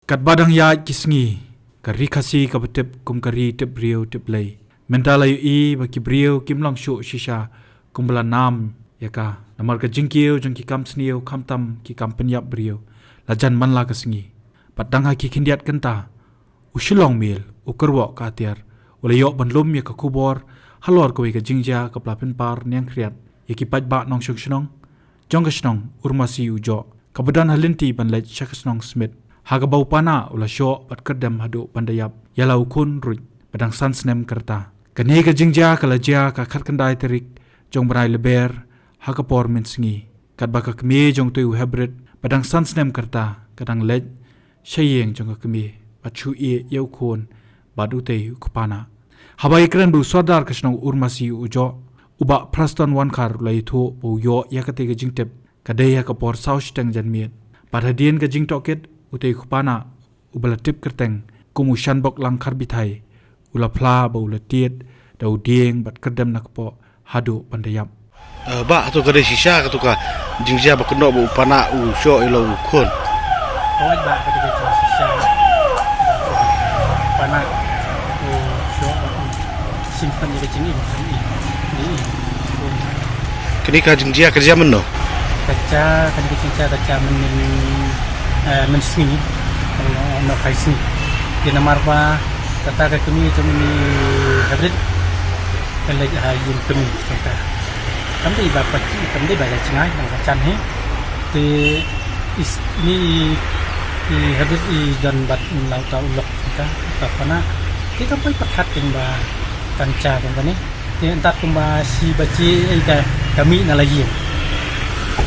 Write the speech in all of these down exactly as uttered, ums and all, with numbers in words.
Katba dang ïaid ki sngi, ka ri Khasi kaba tip kum ka ri tip briew tip Blei. Mynta la ïohi ba ki briew kim long shuh shisha kumba la nam ïa ka. Namar ka jingkiew jong ki kam sniew khamtam ki kam pynïap briew la jan man la ka sngi. Bad dang ha ki khyndiat kynta, u Shillong Mail, u kyrwoh ka atiar, u la ïoh ban lum ïa ka khubor halor kawei ka jingjia kaba la pynpar niangkhriat ïa ki paidbah nongshong shnong jong ka shnong Urmasi Ujoh, kaba don ha lynti ban leit sha ka shnong Smit, ha kaba u Panah u la shoh bad kyrdem haduh ban da ïap ïa la u khun ruh ba dang san snem ka rta. Kane ka jingjia ka la jia ka khatkhyndai tarik jong bnai Lber, ha ka por mynsngi, katba ka kmie jong utei u Hebrit ba dang san snem ka rta ka dang leit sha ïing jong ka kmie bad shu ïeh ïa u khun bad utei u kpa nah. Haba ïakren bad u Sordar ka shnong Urmasi Ujoh, u Bah Praston Wankhar, u la ïathuh ba u ïoh ïa katei ka jingtip ka dei ha ka por saw shiteng janmiet. Bad hadien ka jingtohkit, utei u kpa nah uba la tip kyrteng kum u Shanbok Langkhar Bithai, u la phla ba u la tied da u dieng bad kyrdem na kpoh haduh ban da ïap. Eh, bah, tu ka dei shisha ka tu ka jingjia ba kynnoh ba u Panah u shoh ïa la u khun. Hooid bah, ka dei ka shisha. Panah u shoh, simpan ïa ka jingim. Kane ka jingjia ka jia mynno? Ka jia, kane ka jingjia ka jia mynnin, eh, mynsngi, eh, noh khai sngi. Te namar ba kata ka kmie jong une u Hebrit ka leit ha ïing kmie jong ka. Kam dei ba pat, kam dei ba la jngai, dang ka jan hi. Te is, une u Hebrit u don bad une u lok jong ka, u Panah. Te kam poi pyrkhat kein ba kan jia kein kane. Te hyntat kumba shi baje, eh, ka, ka mih na la ïing.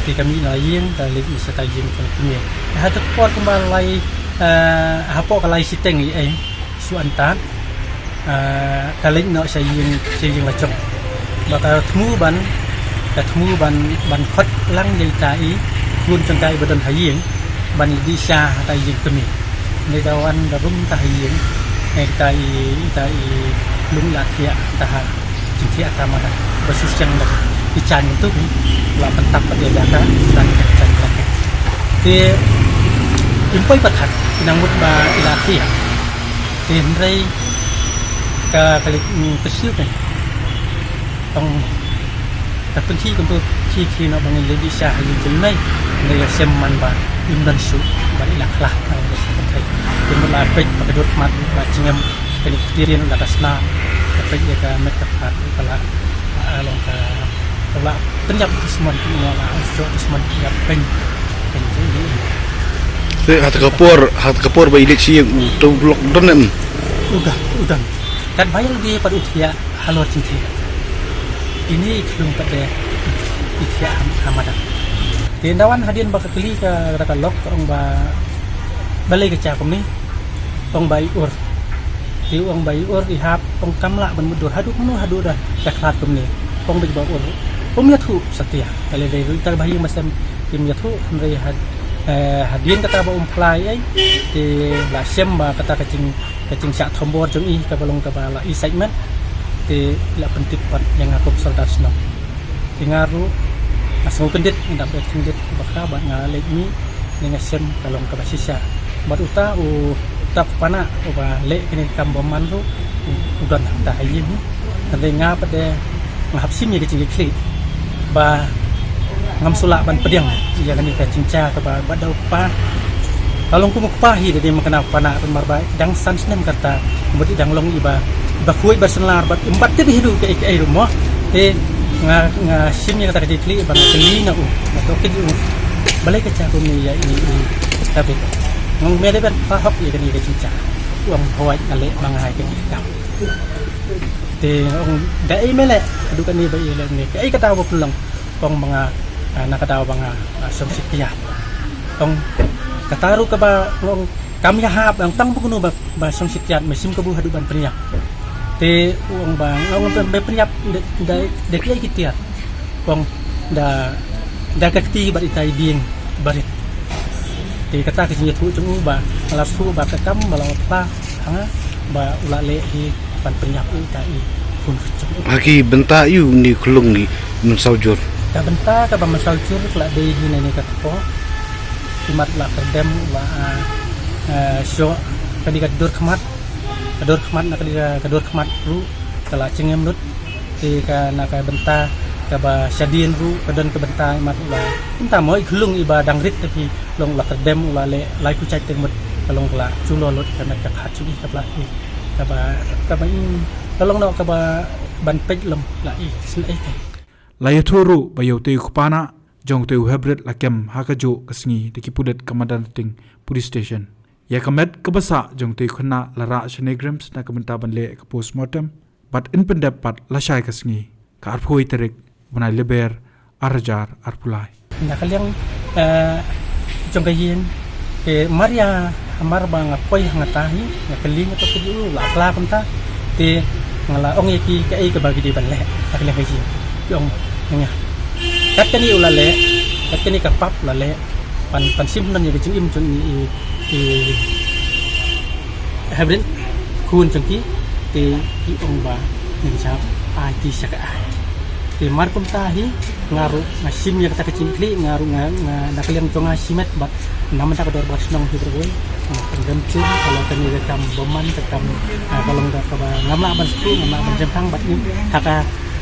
Te ka mih na la ïing, ka leit mih sha ka ïing ka kmie. Haduh ka por kumba lai, eh, hapoh ka lai shiteng ïa, eh, shu antad, eh, ka leit noh sha ïing, sha ïing la jong. Ba ka thmu ban, ka thmu ban, ban khot lang ïa ita i khun jong ka iba don ha ïing ban ïa dih sha ha ka ïing kmie. Ngi da wan da rum ta ha ïing, ngi ta i, ta i lung la thiah ta ha, jingthiah ta ma da ba shu seng da i jan tu ki la pyntap pat ïa ka, ta i jan ka. Te im poi pat hat i nang mut ba i la thiah. Te hynrei ka, ka leit, mm, ka siew kan. Tang ka pynthih kumto, thih thih noh ba ngin leit dih sha ha ïing jong i mei. Ngin ïa shem man ba im don shuh ba i la khlah na ka pynthih. Te mut la peit ba ka dur khmat ba jingem, kane ka ktien la ka sna, ka peit ïa ka met ka phad ba la, ah, long ka, ka la pynïap dusmon, ka la shuh dusmon, pynïap pyn, pyn jong i. Te ha ta ka por, ha ta ka por ba i leit sha ïing, u to u lok don em? U don, u don. Katba ïa lade pat u thiah halor jingthiah. Ine i khlung pat de i thiah ha, ha madan. Te ynda wan hadien ba ka kylli ka, ka lok, ka ong ba balei ka jia kumne. Ong ba i ur. Te u ong ba i ur i hap, ong kam lah ban mutdur haduh kumno haduh da ka khlad kumne. Ong beit ba ur. Um ïathuh satia. Ka lei lei ruh ita ba ha ïing ba sem kim ïathuh, hynrei had, eh, hadien kata ba um phla ei ei. Te la shem ba kata ka jing, ka jingshah thombor jong i kaba long kaba la i sait met. Te la pyntip pat ïa nga kum sordar shnong. Te nga ruh nga sngewkyndit, nga dap kyndit ba ka bad nga leit mih, ne nga shem ka long kaba shisha. Bad uta u, uta u Panah uba leh kane ka kam bymman ruh u, u don hangta ha ïing hi. Hynrei nga pat de nga hap shim ïa ka jingkitkhlieh ba ngam shu lah ban pdiang ïa kane ka jingjia kaba, ba da u kpa. Ka long kum u kpa hi da dei ma kane u Panah, namar ba i dang san snem ka rta, bad i dang long iba, iba khuid ba synlar bad im pat tip hi ruh kaei kaei ruh mo. Te nga, nga shim ïa kata ka jingkitkhlieh ba nga kylli na u, nga tohkit ïa u. Balei ka jia kumne ïa i, i David? Nga ong me dei ban pynpaw hok ïa kane ka jingjia. U ong hooid, nga leh ma nga ïa kane ka kam. Te nga ong da ei me leh haduh kane ba i leh ne, kaei ka daw ba pynlong? Ong ba nga, ah, na ka daw ba nga, ah, shong shit kiad. Ong kata ruh kaba nga ong kam ïahap, ong tang ba kumno ba, ba shong shit kiad, me shim kabu haduh ban pynïap. Te u ong ba nga ong ban pynïap da, da, da kiei ki tiar. Ong da, da ka kti bad ita i dieng barit. Te kata ka jingïathuh jong u ba nga la shu ba ka kam ba la phla ha nga ba u la leh hi ban pynïap ïa ita i khun jong u. Ha ki bynta aïu une u khlung i mynsaw jur? Ka bynta kaba mynsaw jur ka la dei hi na ne ka kpoh. Imat la kyrdem, la, ah, Eh, shuwa kane ka dur khmat, ka dur khmat na kane ka, ka dur khmat ruh ka la jingim lut. Te ka na ka bynta kaba shadien ruh ka don ka bynta imat u la, bynta mo i khulung iba dang rit te phi long la kardem u la leh lai ku chait te mut ka long ka la chulo lut ka met ka phat chu i ka pla i kaba, kaba i ka long no kaba ban peit long la i sna i. La ïathuh ruh ba ïa utei u kpa na jong utei u hybrid la kem ha kajuh ka sngi da ki pulit ka Madanting Police Station. Ïa ka met kaba sah jong utei u khynnah la rah sha NEIGRIHMS na ka bynta ban leh ka postmortem bad yn pyndep pat lashai ka sngi, ka arphew tarik bnai Lber arhajar arphew lai. Na ka liang, eh, jong ka ïing, te mar ïa, mar ba nga poi ha nga ta hi, nga kylli nga to kylli u la pla kumta. Te nga la ong ïa ki kaei kaba ki dei ban leh na ka liang ka ïing. Ki ong nga, kat kane u la leh, kat kane ka pap la leh, pan, pan shim nang ïa ka jingim jong i, i, i hybrid khun jong ki. Te ki ong ba ngin sa ai ti sha ka ai. Te mar kumta hi nga ruh nga shim ïa kata ka jingkylli, nga ruh nga, nga na ka liang jong nga shimet bad namar ka dorbar shnong hi ruh. Nga pynrem chur ka long kane ka kam bymman, ka kam, ah, ka long ka kaba ngam lah ban shu, ngam lah ban jemphang bad ngim ha ka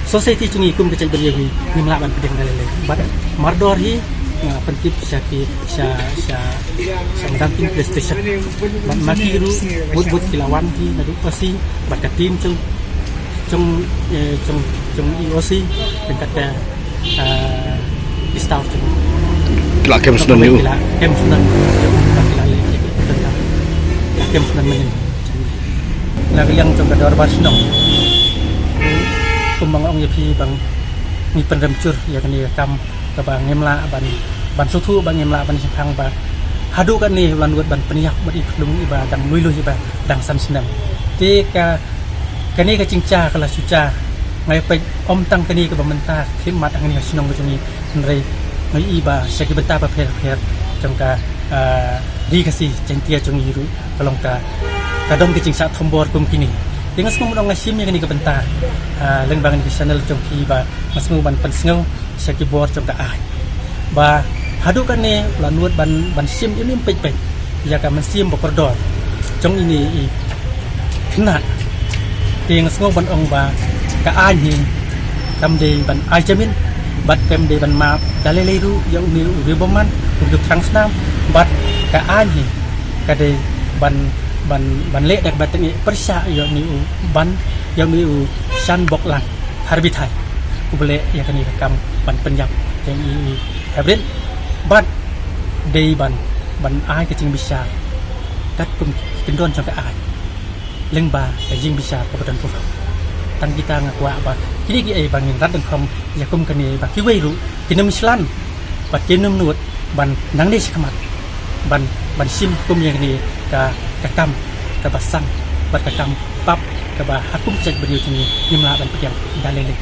society jong ngi kum ka jaitbynriew hi ngim lah ban pdiang da lei lei. Bad mardor hi nga pyntip sha ki, sha, sha, sha Madanting Police Station. Bad ma ki ruh mut mut ki la wan ki naduh O C bad ka team jong, jong, eh, jong, jong i O C, ryngkat ka, eh, i staff jong. Ki la kem shnong ïa u. Ki la kem shnong ïa u. Ki la leh ïa u. Ki la kem shnong mynnin. Na ka liang jong ka dorbar shnong, kumba nga ong ïa phi ba ngi pynrem chur ïa kane ka kam kaba ngim lah ban, ban sngewthuh, ba ngim lah ban shemphang ba haduh katne u la nud ban pynïap bad i khunlung iba dang lui lui iba dang san snem. Te ka, kane ka jingja ka la shu ja, nga ïa peit ym tang kane kaba mynta khlieh mat hangne ha shnong ka jong ngi, hynrei nga ïohi ba sha ki bynta bapher bapher jong ka, ah, Ri Khasi Jaiñtia jong ngi ruh ka long ka, ka don ka jingshah thombor kum kine. Te nga sngew ban ong nga shim ïa kane ka bynta, ah, lyngba kane ka channel jong phi ba nga sngew ban pynsngew sha ki bor jong ka aiñ ba haduh katne la nud ban, ban shim im im peit peit ïa ka mynsiem ba kordor jong ine i khynnah. Te nga sngew ban ong ba ka aiñ hi kam dei ban ai jamin bad kam dei ban map da lei lei ruh ïa une u riewbymman, u riew thrang snam. Bad ka aiñ hi ka dei ban, ban, ban leh da kaba tyngeh pyrshah ïa une u ban, ïa une u Shanboklang Tharbithai uba leh ïa kane ka kam ban pynïap ïa i, i hybrid. Bad dei ban, ban ai ka jingbishar katkum ki kyndon jong ka aiñ lyngba ka jingbishar kaba don pura. Tang kita nga kwah ba kine kiei ba ngin rat dyngkhong ïa kum kane ba kiwei ruh kin ym shlan bad kin ym nud ban nangne shakhmat ban, ban shim kum ïa kane ka, ka kam kaba sang bad ka kam pap kaba ha kum ka jaitbynriew jong ngi ngim lah ban pdiang da lei lei.